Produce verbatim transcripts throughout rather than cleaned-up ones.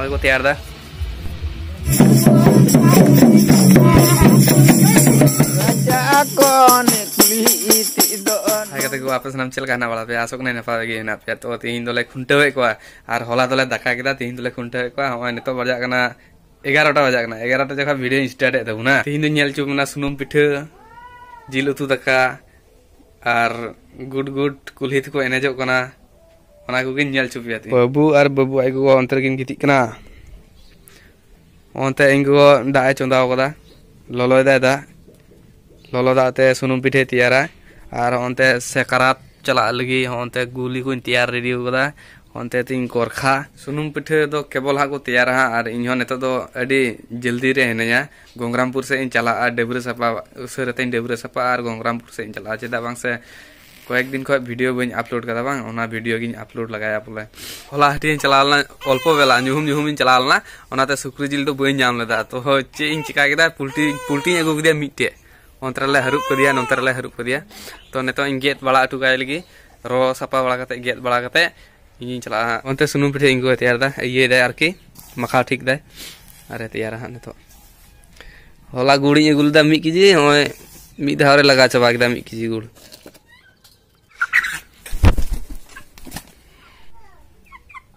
ᱦᱚᱭ ᱠᱚ ᱛᱮᱭᱟᱨ ᱫᱟ᱾ ᱦᱟᱭ ᱠᱟᱛᱮ ᱠᱚ, ᱟᱯᱮ ᱥᱟᱱᱟᱢ ᱪᱮᱫ ᱞᱮᱠᱟ ᱦᱮᱱᱟᱜ ᱵᱟᱲᱟ ᱯᱮᱭᱟ? ᱟᱥᱚᱜ ᱠᱟᱹᱱᱟᱹᱧ ᱱᱟᱯᱟᱭ ᱜᱮ ᱦᱮᱱᱟᱜ ᱯᱮᱭᱟ᱾ ᱛᱚ, ᱛᱮᱦᱮᱧ ᱫᱚᱞᱮ ᱠᱷᱩᱱᱴᱟᱹᱣᱮᱫ ᱠᱚᱣᱟ ᱟᱨ ᱦᱚᱞᱟ ᱫᱚᱞᱮ ᱫᱟᱠᱟ ᱠᱮᱫᱟ, ᱛᱮᱦᱮᱧ ᱫᱚᱞᱮ ᱠᱷᱩᱱᱴᱟᱹᱣᱮᱫ ᱠᱚᱣᱟ᱾ ᱦᱚᱸᱜᱼᱚᱭ ᱱᱤᱛᱚᱜ ᱵᱟᱡᱟᱜ ᱠᱟᱱᱟ ᱮᱜᱟᱨᱚᱴᱟ ᱵᱟᱡᱟᱜ ᱠᱟᱱᱟ, ᱮᱜᱟᱨᱚᱴᱟ ᱡᱚᱠᱷᱚᱱ ᱵᱷᱤᱰᱤᱭᱳᱧ ᱥᱴᱟᱨᱴ ᱮᱫ ᱛᱟᱵᱚᱱᱟ᱾ ᱛᱮᱦᱮᱧ ᱫᱚ ᱧᱮᱞ ᱦᱚᱪᱚ ᱵᱚᱱᱟ ᱥᱩᱱᱩᱢ ᱯᱤᱴᱷᱟᱹ, ᱡᱤᱞ ᱩᱛᱩ ᱫᱟᱠᱟ ᱟᱨ ᱜᱩᱰ ᱜᱩᱰ ᱠᱩᱞᱦᱤ ᱛᱮᱠᱚ ᱮᱱᱮᱡᱚᱜ ᱠᱟᱱᱟ, ᱚᱱᱟ ᱠᱚᱜᱮᱧ ᱧᱮᱞ ᱦᱚᱪᱚ ᱯᱮᱭᱟ ᱛᱮᱦᱮᱧ᱾ ᱵᱟᱹᱵᱩ ᱟᱨ ᱵᱟᱹᱵᱩ ᱟᱡ ᱜᱚᱜᱚ ᱚᱱᱛᱮ ᱨᱮᱠᱤᱱ ᱜᱤᱛᱤᱡ ᱠᱟᱱᱟ᱾ ᱚᱱᱛᱮ ᱤᱧ ᱜᱚᱜᱚ ᱫᱟᱜ ᱮ ᱪᱚᱸᱫᱟ ᱟᱠᱟᱫᱟ, ᱞᱚᱞᱚᱭ ᱫᱟᱭ ᱫᱟᱜ, ᱞᱚᱞᱚ ᱫᱟᱜ ᱛᱮ ᱥᱩᱱᱩᱢ ᱯᱤᱴᱷᱟᱹᱭ ᱛᱮᱭᱟᱨᱟ᱾ ᱟᱨ ᱚᱱᱛᱮ ᱥᱟᱠᱨᱟᱛ ᱪᱟᱞᱟᱜ ᱞᱟᱹᱜᱤᱫ ᱦᱚᱸ ᱚᱱᱛᱮ ᱜᱩᱞᱤ ᱠᱚᱧ ᱛᱮᱭᱟᱨ ᱨᱮᱰᱤ ᱟᱠᱟᱫᱟ᱾ ᱚᱱᱛᱮ ᱛᱤᱧ ᱠᱚᱨᱠᱷᱟ᱾ ᱥᱩᱱᱩᱢ ᱯᱤᱴᱷᱟᱹ ᱫᱚ ᱠᱮᱵᱚᱞ ᱦᱟᱸᱜ ᱠᱚ ᱛᱮᱭᱟᱨᱟ ᱦᱟᱸᱜ, ᱟᱨ ᱤᱧ ᱦᱚᱸ ᱱᱤᱛᱚᱜ ᱫᱚ ᱟᱹᱰᱤ ᱡᱚᱞᱫᱤ ᱨᱮ ᱦᱤᱱᱟᱹᱧᱟ᱾ ᱜᱚᱝᱜᱽᱨᱟᱢᱯᱩᱨ ᱥᱮᱫ ᱤᱧ ᱪᱟᱞᱟᱜᱼᱟ, ᱰᱟᱹᱵᱽᱨᱟᱹ ᱥᱟᱯᱷᱟ, ᱩᱥᱟᱹᱨᱟᱛᱮᱧ ᱰᱟᱹᱵᱽᱨᱟᱹ ᱥᱟᱯᱷᱟᱜᱼᱟ ᱟᱨ ᱜᱚᱝᱜᱽᱨᱟᱢᱯᱩᱨ ᱥᱮᱫ ᱤᱧ ᱪᱟᱞᱟᱜᱼᱟ᱾ ᱪᱮᱫᱟᱜ ᱵᱟᱝ ᱥᱮ ᱠᱚᱭᱮᱠ ᱫᱤᱱ ᱠᱷᱚᱱ ᱵᱷᱤᱰᱤᱭᱳ ᱵᱟᱹᱧ ᱟᱯᱞᱳᱰ ᱠᱟᱫᱟ, ᱵᱟᱝ, ᱚᱱᱟ ᱵᱷᱤᱰᱤᱭᱳ ᱜᱤᱧ ᱟᱯᱞᱳᱰ ᱞᱟᱜᱟᱭᱟ ᱵᱚᱞᱮ᱾ ᱦᱚᱞᱟ ᱦᱟᱹᱴᱤᱧ ᱪᱟᱞᱟᱣ ᱞᱮᱱᱟ, ᱚᱞᱯᱚ ᱵᱮᱞᱟ, ᱧᱩᱦᱩᱢ ᱧᱩᱦᱩᱢ ᱤᱧ ᱪᱟᱞᱟᱣ ᱞᱮᱱᱟ, ᱚᱱᱟᱛᱮ ᱥᱩᱠᱨᱤ ᱡᱤᱞ ᱫᱚ ᱵᱟᱹᱧ ᱧᱟᱢ ᱞᱮᱫᱟ᱾ ᱛᱚ ᱪᱮᱫ ᱤᱧ ᱪᱤᱠᱟ ᱠᱮᱫᱟ, ᱯᱩᱞᱴᱤ, ᱯᱩᱞᱴᱤᱧ ᱟᱹᱜᱩ ᱠᱮᱫᱮᱭᱟ ᱢᱤᱫᱴᱮᱡ, ᱚᱱᱛᱮ ᱨᱮᱞᱮ ᱦᱟᱹᱨᱩᱵ ᱠᱮᱫᱮᱭᱟ, ᱱᱚᱱᱛᱮ ᱨᱮᱞᱮ ᱦᱟᱹᱨᱩᱵ ᱠᱮᱫᱮᱭᱟ᱾ ᱛᱚ ᱱᱤᱛᱚᱜ ᱤᱧ ᱜᱮᱫ ᱵᱟᱲᱟ ᱦᱚᱴᱚ ᱠᱟᱭ ᱞᱟᱹᱜᱤᱫ, ᱨᱚ ᱥᱟᱯᱷᱟ ᱵᱟᱲᱟ ᱠᱟᱛᱮ, ᱜᱮᱫ ᱵᱟᱲᱟ ᱠᱟᱛᱮ ᱤᱧᱤᱧ ᱪᱟᱞᱟᱜᱼᱟ ᱦᱟᱸᱜ᱾ ᱚᱱᱛᱮ ᱥᱩᱱᱩᱢ ᱯᱤᱴᱷᱟᱹ ᱤᱧ ᱜᱚᱭ ᱛᱮᱭᱟᱨ ᱮᱫᱟ, ᱤᱭᱟᱹᱭ ᱫᱟᱭ ᱟᱨᱠᱤ, ᱢᱟᱠᱷᱟᱣ ᱴᱷᱤᱠ ᱫᱟᱭ, ᱟᱨᱮ ᱛᱮᱭᱟᱨᱟ ᱦᱟᱸᱜ ᱱᱤᱛᱚᱜ᱾ ᱦᱚᱞᱟ ᱜᱩᱲᱤᱧ ᱟᱹᱜᱩ ᱞᱮᱫᱟ ᱢᱤᱫ ᱠᱮᱡᱤ, ᱱᱚᱜᱼᱚᱭ ᱢᱤᱫ ᱫᱷᱟᱣ ᱨᱮ ᱞᱟᱜᱟᱣ ᱪᱟᱵᱟ ᱠᱮᱫᱟ ᱢᱤᱫ ᱠᱮᱡᱤ ᱜᱩᱲ᱾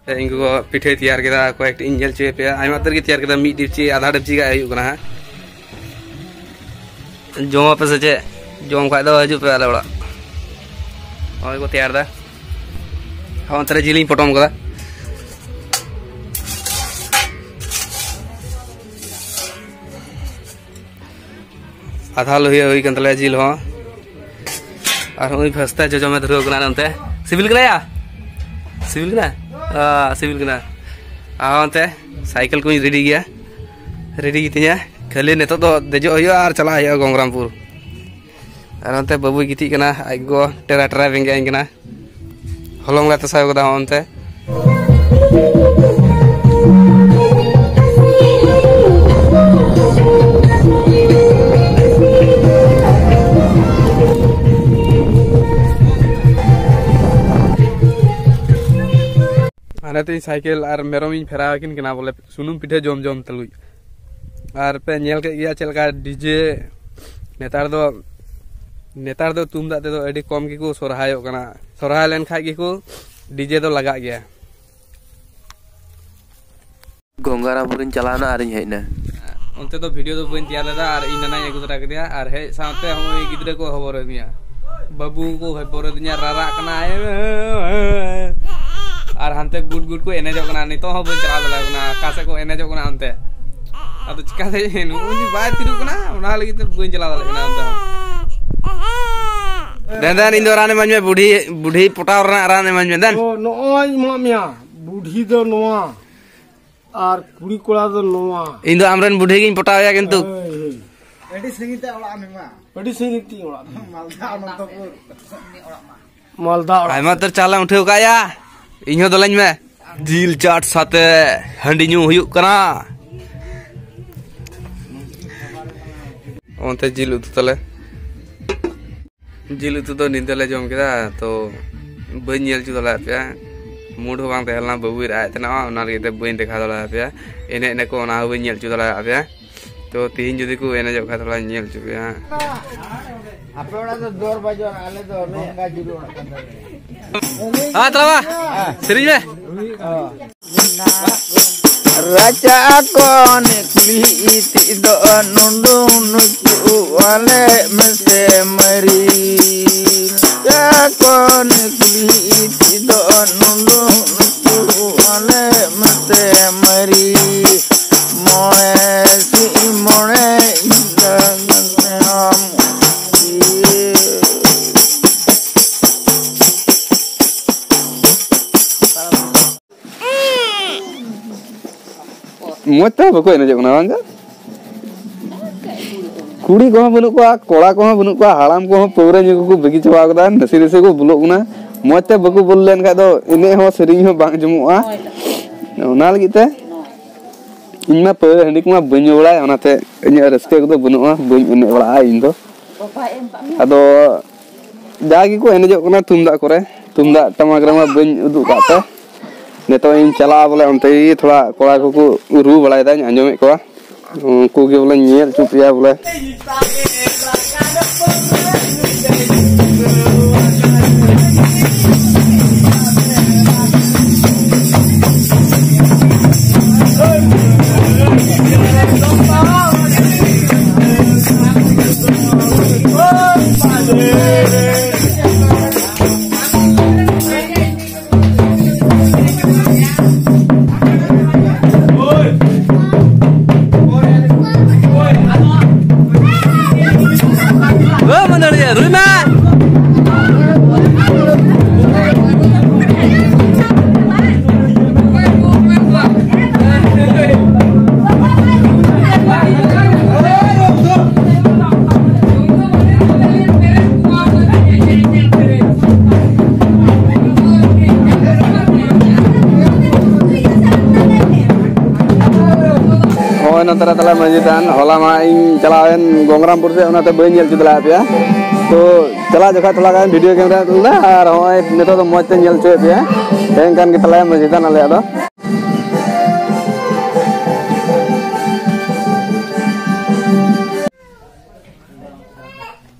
ᱤᱧ ᱜᱚᱜᱚ ᱯᱤᱴᱷᱟᱹᱭ ᱛᱮᱭᱟᱨ ᱠᱮᱫᱟ, ᱠᱚᱭᱮᱠᱴᱤ ᱤᱧ ᱧᱮᱞ ᱦᱚᱪᱚᱭ ᱯᱮᱭᱟ᱾ ᱟᱭᱢᱟ ᱩᱛᱟᱹᱨ ᱜᱮ ᱛᱮᱭᱟᱨ ᱠᱮᱫᱟ, ᱢᱤᱫ ᱰᱮᱠᱪᱤ, ᱟᱫᱷᱟ ᱰᱮᱠᱪᱤ ᱜᱟᱱ ᱦᱩᱭᱩᱜ ᱠᱟᱱᱟ ᱦᱟᱸᱜ᱾ ᱡᱚᱢ ᱟᱯᱮ ᱥᱮ ᱪᱮᱫ? ᱡᱚᱢ ᱠᱷᱟᱡ ᱫᱚ ᱦᱤᱡᱩᱜ ᱯᱮ ᱟᱞᱮ ᱚᱲᱟᱜ᱾ ᱱᱚᱜᱼᱚᱭ ᱠᱚ ᱛᱮᱭᱟᱨ ᱮᱫᱟ᱾ ᱦᱚᱸ, ᱚᱱᱛᱮ ᱨᱮ ᱡᱤᱞᱤᱧ ᱯᱚᱴᱚᱢ ᱠᱟᱫᱟ᱾ ᱟᱫᱷᱟ ᱞᱩᱦᱤᱭᱟᱹ ᱦᱩᱭ ᱠᱟᱱ ᱛᱟᱞᱮᱭᱟ ᱡᱤᱞ ᱦᱚᱸ᱾ ᱟᱨ ᱱᱚᱜᱼᱚᱭ ᱵᱷᱟᱥᱛᱟ ᱡᱚᱡᱚᱢᱮ ᱫᱷᱩᱨᱟᱹᱣ ᱠᱟᱱᱟ ᱱᱚᱱᱛᱮ᱾ ᱥᱤᱵᱤᱞ ᱠᱟᱱᱟ ᱭᱟ? ᱥᱤᱵᱤᱞ ᱠᱟᱱᱟ? ᱟ, ᱥᱤᱵᱤᱞ ᱠᱟᱱᱟ᱾ ᱟᱨ ᱚᱱᱛᱮ ᱥᱟᱭᱠᱮᱞ ᱠᱚᱧ ᱨᱮᱰᱤ ᱜᱮᱭᱟ, ᱨᱮᱰᱤ ᱜᱮᱛᱤᱧᱟ᱾ ᱠᱷᱟᱹᱞᱤ ᱱᱤᱛᱚᱜ ᱫᱚ ᱫᱮᱡᱚᱜ ᱦᱩᱭᱩᱜᱼᱟ ᱟᱨ ᱪᱟᱞᱟᱜ ᱦᱩᱭᱩᱜᱼᱟ ᱜᱚᱝᱜᱽᱨᱟᱢᱯᱩᱨ᱾ ᱟᱨ ᱚᱱᱛᱮ ᱵᱟᱹᱵᱩᱭ ᱜᱤᱛᱤᱡ ᱠᱟᱱᱟ, ᱟᱡ ᱜᱚ ᱴᱮᱨᱟ ᱴᱮᱨᱟᱭ ᱵᱮᱸᱜᱮᱫ ᱟᱹᱧ ᱠᱟᱱᱟ᱾ ᱦᱚᱞᱚᱝ ᱞᱮ ᱛᱟᱥᱟᱣ ᱠᱟᱫᱟ ᱦᱚᱸᱜᱼᱚ ᱱᱚᱱᱛᱮ᱾ ᱦᱟᱱᱮ ᱥᱟᱭᱠᱮᱞ ᱟᱨ ᱢᱮᱨᱚᱢᱤᱧ ᱯᱷᱮᱨᱟᱣ ᱟᱹᱠᱤᱱ ᱠᱟᱱᱟ ᱵᱚᱞᱮ, ᱥᱩᱱᱩᱢ ᱯᱤᱴᱷᱟᱹ ᱡᱚᱢ ᱡᱚᱢ ᱛᱩᱞᱩᱡ᱾ ᱟᱨ ᱯᱮ ᱧᱮᱞ ᱠᱮᱫ ᱜᱮᱭᱟ ᱪᱮᱫ ᱞᱮᱠᱟ ᱰᱤᱡᱮ ᱱᱮᱛᱟᱨ ᱫᱚ, ᱱᱮᱛᱟᱨ ᱫᱚ ᱛᱩᱢᱫᱟᱜ ᱛᱮᱫᱚ ᱟᱹᱰᱤ ᱠᱚᱢ ᱜᱮᱠᱚ ᱥᱚᱨᱦᱟᱭᱚᱜ ᱠᱟᱱᱟ᱾ ᱥᱚᱨᱦᱟᱭ ᱞᱮᱱᱠᱷᱟᱡ ᱜᱮᱠᱚ ᱰᱤᱡᱮ ᱫᱚ ᱞᱟᱜᱟᱜ ᱜᱮᱭᱟ᱾ ᱜᱚᱝᱜᱟᱨᱟᱯᱩᱨᱤᱧ ᱪᱟᱞᱟᱣᱱᱟ ᱟᱨᱤᱧ ᱦᱮᱡ ᱮᱱᱟ᱾ ᱚᱱᱛᱮ ᱫᱚ ᱵᱷᱤᱰᱤᱭᱳ ᱫᱚ ᱵᱟᱹᱧ ᱛᱮᱭᱟᱨ ᱞᱮᱫᱟ ᱟᱨ ᱤᱧ ᱱᱟᱱᱟᱧ ᱟᱹᱜᱩ ᱛᱚᱨᱟ ᱠᱮᱫᱮᱭᱟ ᱟᱨ ᱦᱮᱡ ᱥᱟᱶᱛᱮ ᱦᱚᱸᱜᱼᱚᱭ ᱜᱤᱫᱽᱨᱟᱹ ᱠᱚ ᱦᱚᱵᱚᱨ ᱟᱹᱫᱤᱧᱟ, ᱵᱟᱹᱵᱩ ᱠᱚ ᱦᱚᱵᱚᱨ ᱟᱹᱫᱤᱧᱟ, ᱨᱟᱨᱟᱜ ᱠᱟᱱᱟᱭ᱾ ᱟᱨ ᱦᱟᱱᱛᱮ ᱜᱩᱰ ᱜᱩᱰ ᱠᱚ ᱮᱱᱮᱡᱚᱜ ᱠᱟᱱᱟ, ᱱᱤᱛᱚᱜ ᱦᱚᱸ ᱵᱟᱹᱧ ᱪᱟᱞᱟᱣ ᱫᱟᱲᱮᱭᱟᱜ ᱠᱟᱱᱟ ᱚᱠᱟ ᱥᱮᱫ ᱠᱚ ᱮᱱᱮᱡᱚᱜ ᱠᱟᱱᱟ ᱚᱱᱛᱮ᱾ ᱟᱫᱚ ᱪᱤᱠᱟᱛᱮ ᱱᱩᱜᱼᱩᱭ ᱵᱟᱭ ᱛᱤᱨᱩᱜ ᱠᱟᱱᱟ, ᱚᱱᱟ ᱞᱟᱹᱜᱤᱫ ᱛᱮ ᱵᱟᱹᱧ ᱪᱟᱞᱟᱣ ᱫᱟᱲᱮᱭᱟᱜ ᱠᱟᱱᱟ ᱚᱱᱛᱮ ᱦᱚᱸ᱾ ᱫᱮᱱ ᱫᱮᱱ, ᱤᱧ ᱫᱚ ᱨᱟᱱ ᱤᱢᱟᱹᱧ ᱢᱮ, ᱵᱩᱰᱷᱤ ᱵᱩᱰᱷᱤ ᱯᱚᱴᱟᱣ ᱨᱮᱱᱟᱜ ᱨᱟᱱ ᱤᱢᱟᱹᱧ ᱢᱮ ᱫᱮᱱ᱾ ᱛᱚ ᱱᱚᱜᱼᱚᱭ ᱮᱢᱟᱜ ᱢᱮᱭᱟ, ᱵᱩᱰᱷᱤ ᱫᱚ ᱱᱚᱣᱟ ᱟᱨ ᱠᱩᱲᱤ ᱠᱚᱲᱟ ᱫᱚ ᱱᱚᱣᱟ᱾ ᱤᱧ ᱫᱚ ᱟᱢᱨᱮᱱ ᱵᱩᱰᱷᱤ ᱜᱤᱧ ᱯᱚᱴᱟᱣᱮᱭᱟ ᱠᱤᱱᱛᱩ᱾ ᱦᱳᱭ, ᱦᱳᱭ᱾ ᱟᱹᱰᱤ ᱥᱟᱺᱜᱤᱧ ᱛᱮ ᱚᱲᱟᱜ ᱢᱮᱢᱟ᱾ ᱟᱹᱰᱤ ᱥᱟᱺᱜᱤᱧ ᱛᱤᱧ ᱚᱲᱟᱜ ᱢᱮᱢᱟ᱾ ᱢᱟᱞᱫᱟ ᱚᱱᱚᱱᱛᱚᱯᱩᱨ᱾ ᱢᱟᱞᱫᱟ ᱚᱲᱟᱜ᱾ ᱟᱭᱢᱟ ᱩᱛᱟᱹᱨ ᱪᱟᱞ ᱞᱟᱝ ᱩᱴᱷᱟᱹᱣ ᱠᱟᱜ ᱭᱟ, ᱤᱧ ᱦᱚᱸ ᱫᱚᱞᱟᱹᱧ ᱢᱮ᱾ ᱡᱤᱞ ᱪᱟᱴ ᱥᱟᱛᱮ ᱦᱟᱺᱰᱤ ᱧᱩ ᱦᱩᱭᱩᱜ ᱠᱟᱱᱟ᱾ ᱚᱱᱛᱮ ᱡᱤᱞ ᱩᱛᱩ ᱛᱟᱞᱮ᱾ ᱡᱤᱞ ᱩᱛᱩ ᱫᱚ ᱧᱤᱫᱟᱹ ᱞᱮ ᱡᱚᱢ ᱠᱮᱫᱟ, ᱛᱚ ᱵᱟᱹᱧ ᱧᱮᱞ ᱦᱚᱪᱚ ᱫᱟᱲᱮᱭᱟᱫ ᱯᱮᱭᱟ᱾ ᱢᱩᱰ ᱦᱚᱸ ᱵᱟᱝ ᱛᱟᱦᱮᱸ ᱞᱮᱱᱟ, ᱵᱟᱹᱵᱩᱭ ᱨᱟᱜ ᱮᱫ ᱛᱟᱦᱮᱱᱟ, ᱚᱱᱟ ᱞᱟᱹᱜᱤᱫ ᱛᱮ ᱵᱟᱹᱧ ᱫᱮᱠᱷᱟᱣ ᱫᱟᱲᱮᱭᱟᱫ ᱯᱮᱭᱟ᱾ ᱮᱱᱮᱡ ᱮᱱᱮᱡ ᱠᱚ, ᱚᱱᱟ ᱦᱚᱸ ᱵᱟᱹᱧ ᱧᱮᱞ ᱦᱚᱪᱚ ᱫᱟᱲᱮᱭᱟᱫ ᱯᱮᱭᱟ᱾ ᱛᱚ ᱛᱤᱦᱤᱧ ᱡᱩᱫᱤ ᱠᱚ ᱮᱱᱮᱡᱚᱜ ᱠᱷᱟᱱ, ᱛᱷᱚᱲᱟᱧ ᱧᱮᱞ ᱦᱚᱪᱚ ᱯᱮᱭᱟ ᱦᱟᱸᱜ᱾ ᱟᱯᱮ ᱚᱲᱟᱜ ᱫᱚ ᱫᱚᱨ ᱵᱟᱡᱟᱨ, ᱟᱞᱮ ᱫᱚ ᱱᱚᱝᱠᱟ ᱡᱩᱞᱩᱜ ᱚᱲᱟᱜ ᱠᱟᱱ ᱛᱟᱞᱮᱭᱟ᱾ ᱦᱮᱸ, ᱛᱟᱞᱟ ᱵᱟ, ᱥᱮᱨᱮᱧ ᱢᱮ᱾ ᱨᱟᱪᱟ ᱠᱚᱱ ᱠᱩᱞᱦᱤ ᱤᱛᱤ ᱫᱚ ᱱᱩᱰᱩ ᱱᱩᱪᱩ ᱟᱞᱮ ᱢᱮᱥᱮ ᱢᱟᱹᱨᱤ᱾ ᱨᱟᱪᱟ ᱠᱚᱱ ᱠᱩᱞᱦᱤ ᱤᱛᱤ ᱫᱚ ᱱᱩᱰᱩ ᱱᱩᱪᱩ ᱟᱞᱮ ᱢᱮᱥᱮ ᱢᱟᱹᱨᱤ᱾ ᱢᱚᱬᱮ ᱥᱤᱧ ᱢᱚᱬᱮ ᱧᱤᱫᱟᱹ ᱟᱢ ᱢᱚᱡᱽ ᱛᱮᱦᱚᱸ ᱵᱟᱠᱚ ᱮᱱᱮᱡᱚᱜ ᱠᱟᱱᱟ, ᱵᱟᱝ ᱜᱮ? ᱠᱩᱲᱤ ᱠᱚᱦᱚᱸ ᱵᱟᱹᱱᱩᱜ ᱠᱚᱣᱟ, ᱠᱚᱲᱟ ᱠᱚᱦᱚᱸ ᱵᱟᱹᱱᱩᱜ ᱠᱚᱣᱟ, ᱦᱟᱲᱟᱢ ᱠᱚᱦᱚᱸ ᱯᱟᱹᱣᱨᱟᱹ ᱧᱩ ᱠᱚᱠᱚ ᱵᱟᱹᱜᱤ ᱪᱟᱵᱟ ᱠᱟᱫᱟ, ᱱᱟᱥᱮ ᱱᱟᱥᱮ ᱠᱚ ᱵᱩᱞᱩᱜ ᱠᱟᱱᱟ᱾ ᱢᱚᱡᱽ ᱛᱮ ᱵᱟᱠᱚ ᱵᱩᱞ ᱞᱮᱱᱠᱷᱟᱡ ᱫᱚ ᱮᱱᱮᱡ ᱦᱚᱸ ᱥᱮᱨᱮᱧ ᱦᱚᱸ ᱵᱟᱝ ᱟᱸᱡᱚᱢᱚᱜᱼᱟ᱾ ᱚᱱᱟ ᱞᱟᱹᱜᱤᱫ ᱛᱮ ᱤᱧ ᱢᱟ ᱯᱟᱹᱣᱨᱟᱹ ᱦᱟᱺᱰᱤ ᱠᱚᱢᱟ ᱵᱟᱹᱧ ᱧᱩ ᱵᱟᱲᱟᱭ, ᱚᱱᱟᱛᱮ ᱤᱧᱟᱹᱜ ᱨᱟᱹᱥᱠᱟᱹ ᱠᱚᱫᱚ ᱵᱟᱹᱱᱩᱜᱼᱟ, ᱵᱟᱹᱧ ᱮᱱᱮᱡ ᱵᱟᱲᱟᱜᱼᱟ ᱤᱧ ᱫᱚ᱾ ᱟᱫᱚ ᱡᱟ ᱜᱮᱠᱚ ᱮᱱᱮᱡᱚᱜ ᱠᱟᱱᱟ ᱛᱩᱢᱫᱟᱜ ᱠᱚᱨᱮ, ᱛᱩᱢᱫᱟᱜ ᱴᱟᱢᱟᱠ ᱨᱮᱢᱟ ᱵᱟᱹᱧ ᱩᱫᱩᱜ ᱠᱟᱜ ᱯᱮ᱾ ᱱᱤᱛᱚᱜ ᱤᱧ ᱪᱟᱞᱟᱜᱼᱟ ᱵᱚᱞᱮ ᱚᱱᱛᱮ ᱜᱮ, ᱛᱷᱚᱲᱟ ᱠᱚᱲᱟ ᱠᱚᱠᱚ ᱨᱩ ᱵᱟᱲᱟᱭᱮᱫᱟ, ᱟᱸᱡᱚᱢᱮᱫ ᱠᱚᱣᱟ᱾ ᱩᱱᱠᱩ ᱜᱮ ᱵᱚᱞᱮᱧ ᱧᱮᱞ ᱦᱚᱪᱚ ᱯᱮᱭᱟ ᱵᱚᱞᱮ᱾ ᱳ ᱢᱟᱹᱫᱟᱹᱲᱤᱭᱟᱹ, ᱨᱩᱭ ᱢᱮ᱾ ᱱᱚᱜᱼᱚᱭ ᱱᱚᱛᱮ ᱨᱮ ᱛᱟᱞᱮ ᱢᱟᱹᱡᱷᱤ ᱛᱷᱟᱱ᱾ ᱦᱚᱞᱟ ᱢᱟ ᱤᱧ ᱪᱟᱞᱟᱣᱮᱱ ᱜᱚᱝᱨᱟᱢᱯᱩᱨ ᱥᱮᱫ, ᱚᱱᱟᱛᱮ ᱵᱟᱹᱧ ᱧᱮᱞ ᱦᱚᱪᱚ ᱫᱟᱲᱮᱭᱟᱜ ᱯᱮᱭᱟ᱾ ᱛᱚ ᱪᱟᱞᱟᱜ ᱡᱚᱠᱷᱟᱡ ᱛᱷᱚᱲᱟ ᱜᱟᱱ ᱵᱷᱤᱰᱤᱭᱳ ᱠᱮᱢᱮᱨᱟ ᱞᱮᱫᱟ, ᱟᱨ ᱦᱚᱸᱜᱼᱚᱭ ᱱᱤᱛᱚᱜ ᱫᱚ ᱢᱚᱡᱽ ᱛᱮᱧ ᱧᱮᱞ ᱦᱚᱪᱚᱭᱮᱫ ᱯᱮᱭᱟ᱾ ᱦᱮᱡ ᱮᱱ ᱠᱟᱱ ᱜᱮ ᱛᱟᱞᱮᱭᱟ ᱢᱟᱹᱡᱷᱤ ᱛᱷᱟᱱ ᱟᱞᱮᱭᱟᱜ ᱫᱚ᱾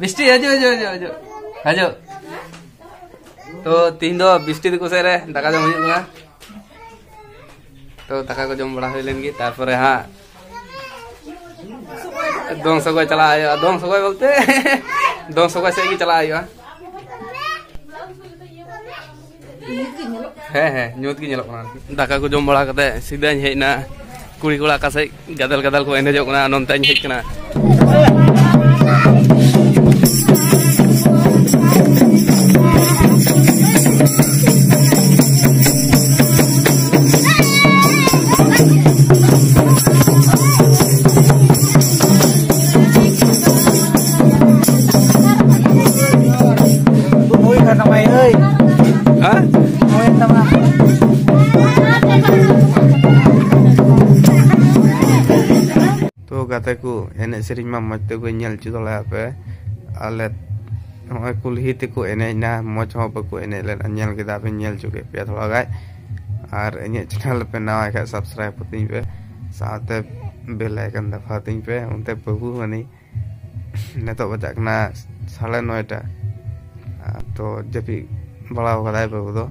ᱵᱤᱥᱴᱤ, ᱦᱤᱡᱩᱜ, ᱦᱤᱡᱩᱜ, ᱦᱤᱡᱩᱜ, ᱦᱤᱡᱩᱜ, ᱦᱤᱡᱩᱜ᱾ ᱛᱚ, ᱛᱤᱦᱤᱧ ᱫᱚ ᱵᱤᱥᱴᱤ ᱛᱟᱠᱚ ᱥᱮᱫ ᱨᱮ ᱫᱟᱠᱟ ᱡᱚᱢ ᱦᱩᱭᱩᱜ ᱠᱟᱱᱟ᱾ ᱛᱚ, ᱫᱟᱠᱟ ᱠᱚ ᱡᱚᱢ ᱵᱟᱲᱟ ᱦᱩᱭ ᱞᱮᱱ ᱜᱮ, ᱛᱟᱨᱯᱚᱨᱮ ᱦᱟᱸᱜ ᱫᱚᱝ ᱥᱚᱜᱚᱭ ᱪᱟᱞᱟᱜ ᱦᱩᱭᱩᱜᱼᱟ᱾ ᱫᱚᱝ ᱥᱚᱜᱚᱭ ᱵᱚᱞᱛᱮ, ᱫᱚᱝ ᱥᱚᱜᱚᱭ ᱥᱮᱫ ᱜᱮ ᱪᱟᱞᱟᱜ ᱦᱩᱭᱩᱜᱼᱟ᱾ ᱦᱮᱸ, ᱦᱮᱸ, ᱧᱩᱛ ᱜᱮ ᱧᱮᱞᱚᱜ ᱠᱟᱱᱟ ᱟᱨᱠᱤ᱾ ᱫᱟᱠᱟ ᱠᱚ ᱡᱚᱢ ᱵᱟᱲᱟ ᱠᱟᱛᱮ ᱥᱤᱫᱷᱟᱹᱧ ᱦᱮᱡ ᱮᱱᱟ᱾ ᱠᱩᱲᱤ ᱠᱚᱲᱟ ᱚᱠᱟ ᱥᱮᱫ ᱜᱟᱫᱮᱞ ᱜᱟᱫᱮᱞ ᱠᱚ ᱮᱱᱮᱡᱚᱜ ᱠᱟᱱᱟ, ᱱᱚᱱᱛᱮᱧ ᱦᱮᱡ ᱠᱟᱱᱟ᱾ ᱦᱮᱸ? ᱛᱚ ᱜᱟᱛᱮ ᱠᱚ, ᱮᱱᱮᱡ ᱥᱮᱨᱮᱧ ᱢᱟ ᱢᱚᱡᱽ ᱛᱮ ᱵᱟᱹᱧ ᱧᱮᱞ ᱦᱚᱪᱚ ᱫᱟᱲᱮᱭᱟᱜ ᱯᱮ᱾ ᱟᱞᱮ ᱱᱚᱜᱼᱚᱭ ᱠᱩᱞᱦᱤ ᱛᱮᱠᱚ ᱮᱱᱮᱡ ᱮᱱᱟ, ᱢᱚᱡᱽ ᱦᱚᱸ ᱵᱟᱠᱚ ᱮᱱᱮᱡ ᱞᱮᱱᱟ᱾ ᱧᱮᱞ ᱠᱮᱫᱟ ᱯᱮ, ᱧᱮᱞ ᱦᱚᱪᱚ ᱠᱮᱫ ᱯᱮᱭᱟ ᱛᱷᱚᱲᱟ ᱜᱟᱱ᱾ ᱟᱨ ᱤᱧᱟᱹᱜ ᱪᱮᱱᱮᱞ ᱯᱮ ᱱᱟᱣᱟ ᱠᱷᱟᱡ ᱥᱟᱵᱥᱠᱨᱟᱭᱤᱵ ᱠᱟᱹᱛᱤᱧ ᱯᱮ, ᱥᱟᱶᱛᱮ ᱵᱮᱞ ᱟᱭᱠᱚᱱ ᱫᱟᱵᱟᱣ ᱛᱤᱧ ᱯᱮ᱾ ᱚᱱᱛᱮ ᱵᱟᱹᱵᱩ ᱢᱟᱹᱱᱤ ᱱᱤᱛᱚᱜ ᱵᱟᱡᱟᱜ ᱠᱟᱱᱟ ᱥᱟᱲᱮ ᱱᱚᱭᱴᱟ᱾ ᱟᱨ ᱛᱚ ᱡᱟᱹᱯᱤᱫ ᱵᱟᱲᱟ ᱠᱟᱫᱟᱭ ᱵᱟᱹᱵᱩ ᱫᱚ᱾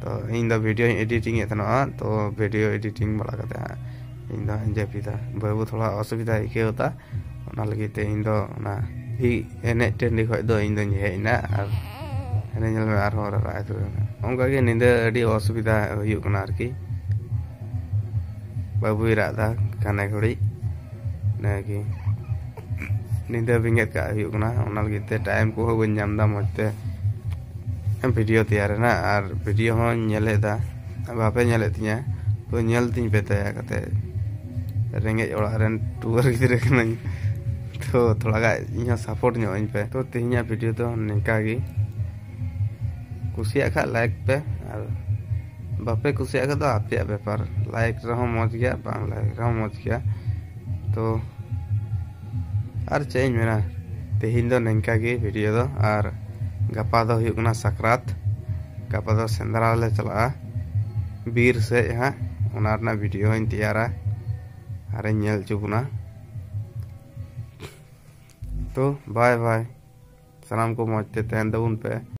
ᱛᱚ ᱤᱧ ᱫᱚ ᱵᱷᱤᱰᱤᱭᱳᱧ ᱮᱰᱤᱴᱤᱝ ᱮᱫ ᱛᱟᱦᱮᱱᱚᱜᱼᱟ᱾ ᱛᱚ ᱵᱷᱤᱰᱤᱭᱳ ᱮᱰᱤᱴᱤᱝ ᱵᱟᱲᱟ ᱠᱟᱛᱮ ᱦᱟᱸᱜ ᱤᱧ ᱫᱚ ᱡᱟᱹᱯᱤᱫᱟ᱾ ᱵᱟᱹᱵᱩ ᱛᱷᱚᱲᱟ ᱚᱥᱩᱵᱤᱫᱟ ᱟᱹᱭᱠᱟᱹᱣ ᱮᱫᱟ, ᱚᱱᱟ ᱞᱟᱹᱜᱤᱫ ᱛᱮ ᱤᱧ ᱫᱚ ᱚᱱᱟ ᱮᱱᱮᱡ ᱴᱟᱺᱰᱤ ᱠᱷᱚᱡ ᱫᱚ ᱤᱧ ᱫᱚᱧ ᱦᱮᱡ ᱮᱱᱟ᱾ ᱟᱨ ᱦᱟᱱᱮ ᱧᱮᱞ ᱢᱮ, ᱟᱨᱦᱚᱸ ᱨᱟᱨᱟᱜ ᱮ ᱫᱷᱩᱨᱟᱹᱣ ᱮᱱᱟ᱾ ᱚᱱᱠᱟ ᱜᱮ ᱧᱤᱫᱟᱹ ᱟᱹᱰᱤ ᱚᱥᱩᱵᱤᱫᱟ ᱦᱩᱭᱩᱜ ᱠᱟᱱᱟ ᱟᱨᱠᱤ᱾ ᱵᱟᱹᱵᱩᱭ ᱨᱟᱜ ᱮᱫᱟ ᱜᱷᱟᱱᱮ ᱜᱷᱟᱹᱲᱤᱡ᱾ ᱤᱱᱟᱹᱜᱮ ᱧᱤᱫᱟᱹ ᱵᱮᱸᱜᱮᱫ ᱠᱟᱜ ᱦᱩᱭᱩᱜ ᱠᱟᱱᱟ, ᱚᱱᱟ ᱞᱟᱹᱜᱤᱫ ᱛᱮ ᱴᱟᱭᱤᱢ ᱠᱚᱦᱚᱸ ᱵᱟᱹᱧ ᱧᱟᱢ ᱮᱫᱟ ᱢᱚᱡᱽ ᱛᱮ ᱵᱷᱤᱰᱤᱭᱳ ᱛᱮᱭᱟᱨ ᱨᱮᱱᱟᱜ᱾ ᱟᱨ ᱵᱷᱤᱰᱤᱭᱳ ᱦᱚᱸᱧ ᱧᱮᱞᱮᱫᱟ, ᱵᱟᱯᱮ ᱧᱮᱞᱮᱫ ᱛᱤᱧᱟᱹ, ᱛᱚ ᱧᱮᱞ ᱛᱤᱧ ᱯᱮ ᱫᱟᱭᱟ ᱠᱟᱛᱮ᱾ ᱨᱮᱸᱜᱮᱡ ᱚᱲᱟᱜ ᱨᱮᱱ ᱴᱩᱣᱟᱹᱨ ᱜᱤᱫᱽᱨᱟᱹ ᱠᱟᱹᱱᱟᱹᱧ, ᱛᱚ ᱛᱷᱚᱲᱟ ᱜᱟᱱ ᱤᱧ ᱦᱚᱸ ᱥᱟᱯᱳᱨᱴ ᱧᱚᱜ ᱟᱹᱧ ᱯᱮ᱾ ᱛᱚ ᱛᱮᱦᱮᱧᱟᱜ ᱵᱷᱤᱰᱤᱭᱳ ᱫᱚ ᱱᱤᱝᱠᱟ ᱜᱮ᱾ ᱠᱩᱥᱤᱭᱟᱜ ᱠᱷᱟᱡ ᱞᱟᱭᱤᱠ ᱯᱮ, ᱟᱨ ᱵᱟᱯᱮ ᱠᱩᱥᱤᱭᱟᱜ ᱠᱷᱟᱡ ᱫᱚ ᱟᱯᱮᱭᱟᱜ ᱵᱮᱯᱟᱨ᱾ ᱞᱟᱭᱤᱠ ᱨᱮᱦᱚᱸ ᱢᱚᱡᱽ ᱜᱮᱭᱟ, ᱵᱟᱝ ᱞᱟᱭᱤᱠ ᱨᱮᱦᱚᱸ ᱢᱚᱡᱽ ᱜᱮᱭᱟ᱾ ᱛᱚ ᱟᱨ ᱪᱮᱫ ᱤᱧ ᱢᱮᱱᱟ, ᱛᱮᱦᱮᱧ ᱫᱚ ᱱᱤᱝᱠᱟ ᱜᱮ ᱵᱷᱤᱰᱤᱭᱳ ᱫᱚ᱾ ᱟᱨ ᱜᱟᱯᱟ ᱫᱚ ᱦᱩᱭᱩᱜ ᱠᱟᱱᱟ ᱥᱟᱠᱨᱟᱛ᱾ ᱜᱟᱯᱟ ᱫᱚ ᱥᱮᱸᱫᱽᱨᱟ ᱞᱮ ᱪᱟᱞᱟᱜᱼᱟ ᱵᱤᱨ ᱥᱮᱫ ᱦᱟᱸᱜ, ᱚᱱᱟ ᱨᱮᱱᱟᱜ ᱵᱷᱤᱰᱤᱭᱳ ᱦᱚᱸᱧ ᱛᱮᱭᱟᱨᱟ ᱟᱨᱤᱧ ᱧᱮᱞ ᱦᱚᱪᱚ ᱵᱚᱱᱟ᱾ ᱛᱚ ᱵᱟᱭ ᱵᱟᱭ, ᱥᱟᱱᱟᱢ ᱠᱚ ᱢᱚᱡᱽ ᱛᱮ ᱛᱟᱦᱮᱱ ᱛᱟᱵᱚᱱ ᱯᱮ᱾